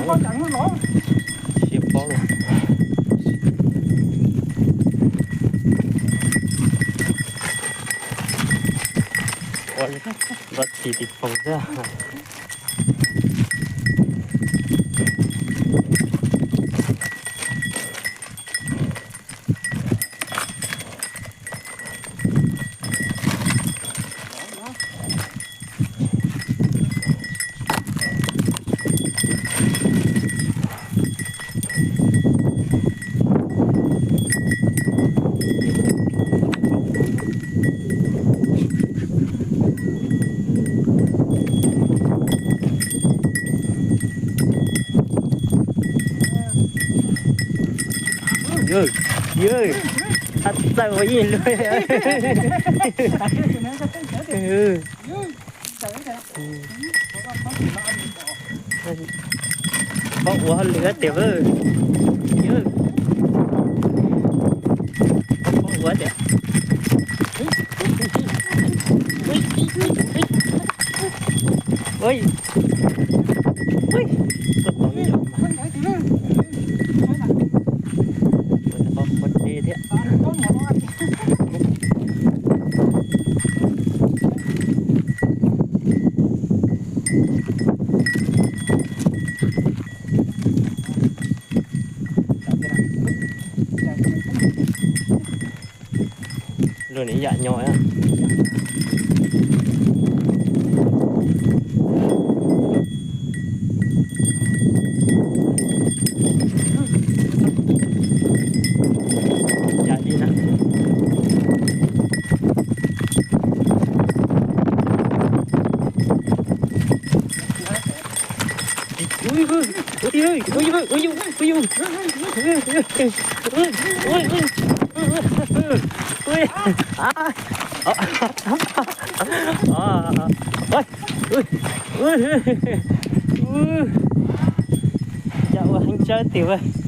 Siab pob los. Ua, npaj txi tis foos xwb. Yawg, yawg, haj txawj ua ib lub. Paub ua hauj lwm tiag. Yawg, paub ua tiag. Ui, ui, tuaj tau ib yam mas. Ua tau qhov dej thiab. Luag nim yam nyo. Yam li na. Cas ua heev tsawv tiag.